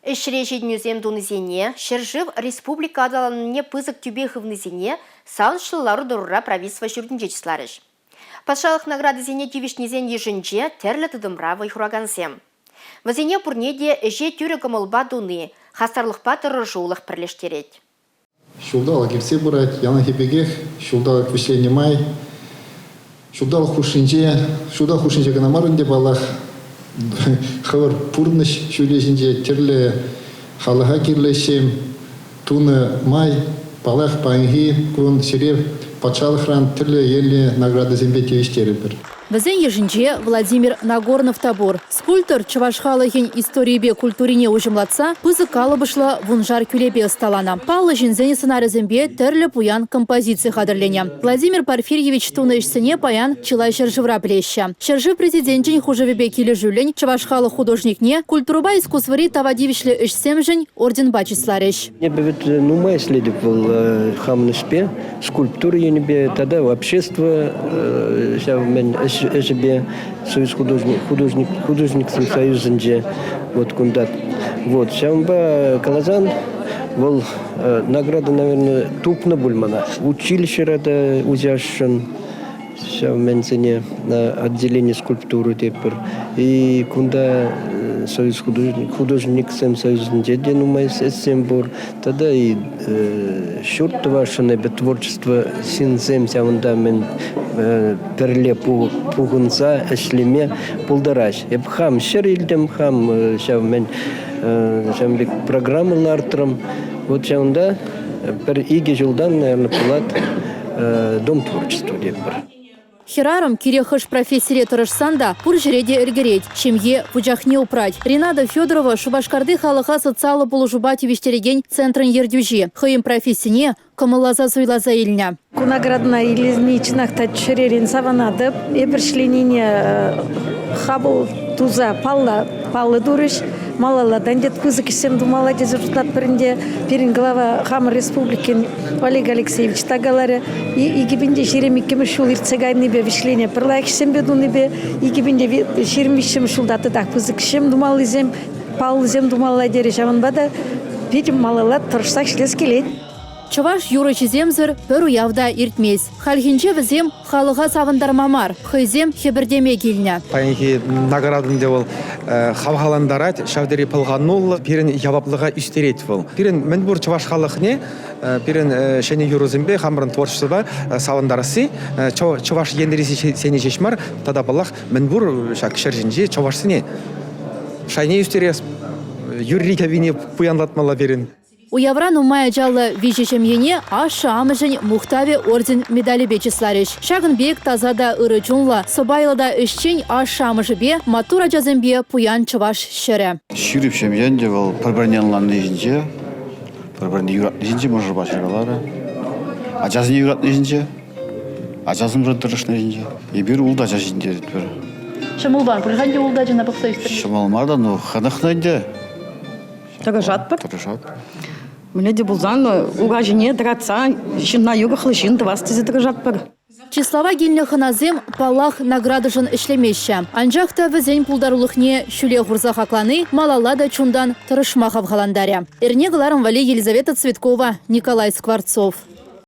Ӗҫре ҫитӗнӳсем тунисене, ҫӗршыв, республика аталанӑвне пысӑк тӳпе хывнисене савӑнӑҫлӑ лару-тӑрура правительство ҫуртӗнче чысларӗҫ. Патшалӑх наградисене тивӗҫнисен йышӗнче тӗрлӗ тытӑмра вӑй хуракансем. Вӗсене пурне те ӗҫе тӳрӗ кӑмӑлпа туни, хастарлӑхпа тӑрӑшулӑх пӗрлештерет. Ҫулталӑк иртсе пырать. Яланхи пекех ҫулталӑк вӗҫленнӗ май ҫулталӑк хушшинче, ҫулталӑк хушшинче кӑна мар ӗнтӗ, паллах, хӑвӑр пурнӑҫ ҫулӗ ҫинче тӗрлӗ халӑха кирлӗ ӗҫсем тунӑ май, паллах, паянхи кун сире патшалӑхран тӗрлӗ енлӗ наградӑсемпе тивӗҫтерӗпӗр. Вӗсен йышӗнче Владимир Нагорнов та пур. Скульптор чӑваш халӑхӗн историйӗпе культурине уҫӑмлатса пысӑк калӑпӑшлӑ вуншар кӳлепе ӑсталанӑ. Паллӑ ҫынсен сӑнарӗсемпе тӗрлӗ пуян композици хатӗрленӗ. Владимир Порфирьевич тунӑ ӗҫсене паян чылай ҫӗршывра пӗлеҫҫӗ. Ҫӗршыв Президенчӗн хушӑвӗпе килӗшӳллӗн чӑваш халӑх художникне культурӑпа искусствӑри тава тивӗҫлӗ ӗҫсемшӗн орденпа чысларӗҫ. Эпӗ вӗт нумай ӗҫлетӗп вӑл хамӑн ӗҫпе, скульптура енӗпе тата общество ҫав мӗн ӗҫӗпе союз художник, художник, художниксен союзӗнче вот кунта. Вот ҫавӑнпа каласан вӑл награда, наверное, тупнӑ пуль мана. Училищӗре те уҫасшӑн ҫав мӗнсене отделение скульптуры тетпӗр. И кунта союз художниксен союзӗнче те нумай ӗҫсем пур. Тата и ҫурт тӑвасшӑн эпӗ творчество ҫынсем ҫавӑнта мӗн пӗрле пухӑнса ӗҫлеме пултараҫ. Эп хам ҫӗр илтӗм, хам ҫав мӗн ҫавӑн пек программа лартрӑм. Вот ҫавӑнта пӗр икӗ ҫултан, наверное, пулать Дом творчества тетпӗр. Хӗрарӑм кирек хӑш профессире тӑрӑшсан та пур ҫӗре те ӗлкӗрет, ҫемье вучахне упрать. Ренада Федорова Шупашкарти халӑха социаллӑ пулӑшупа тивӗҫтерекен центрӑн ертӳҫи. Хӑйӗн профессине кӑмӑлласа суйласа илнӗ. Ку наградӑна илни чӑнах та чӗререн савӑнатӑп. Эпир ӗҫленине хапӑл туса паллӑ, паллӑ турӗҫ. Малалла та ӗнтӗ пысӑк ӗҫсем тумалла тесе шутлатпӑр ӗнтӗ. Пирӗн глава хамӑр республикин Олег Алексеевич та каларӗ, 2022 ҫул иртсе кайнипе вӗҫленӗ пӗр лайӑх ӗҫсемпе тунипе 2023 ҫулта татах пысӑк ӗҫсем тумаллисем, паллӑсем тумалла терӗ. Ҫавӑнпа та питӗ малалла тӑрӑшсах ӗҫлес килет. Чӑваш юрӑҫисемсӗр пӗр уяв та иртмест. Хальхинче вӗсем халӑха савӑнтарма мар, хӑйсем хӗпӗртеме килнӗ. Паянхи награда ӗнтӗ вӑл хавхалантарать, ҫав тери пӑлхануллӑ, пирӗн яваплӑха ӳстерет вӑл. Пирӗн мӗнпур чӑваш халӑхне пирӗн ҫӗнӗ юрӑсемпе, хамӑрӑн творчествӑпа савӑнтарасси Чӑваш Енрисене ҫеҫ мар, тата, паллах, мӗнпур ҫак ҫӗр ҫинчи чӑвашсене шайне ӳстерес, юрри-кӗввине пуянлатмалла пирӗн. Уявра нумай ачаллӑ виҫӗ ҫемьене ашшӗ-амӑшӗн мухтавӗ орден медалӗпе чысларӗҫ. Ҫакӑн пек таса та ырӑ чунлӑ, сӑпайлӑ та ӗҫчен ашшӗ-амӑшӗпе, маттур ачасемпе пуян чӑваш ҫӗрӗ. Ҫирӗп ҫемье ӗнтӗ вӑл пӗр-пӗрне ӑнланни ҫинче, пӗр-пӗрне юратни ҫинче мӑшӑрпа ҫыркаларӗ. Ачасене юратни ҫинче, ачасемшӗн тӑрӑшни ҫинче. Эпир ултӑ ача ҫитӗнтеретпӗр. Ҫӑмӑл мар пуль-ха ӗнтӗ ултӑ ачана пӑхса ӳстерме. Ҫӑмӑл мар та, ну хӑнӑхнӑ ӗнтӗ. Тӑрӑшатпӑр. Тӑрӑшатпӑр. Мӗнле те пулсан ура ҫине тӑратса ҫынна юрӑхлӑ ҫын тӑвас тесе тӑрӑшатпӑр. Чыслава килнӗ хӑнасем, паллах, наградӑшӑн ӗҫлемеҫҫӗ. Анчах та вӗсен пултарулӑхне ҫӳле хурса хаклани малалла та чунтан тӑрӑшма хавхалантарӗ. Эрне кӑларӑм валли Елизавета Цветкова, Николай Скворцов.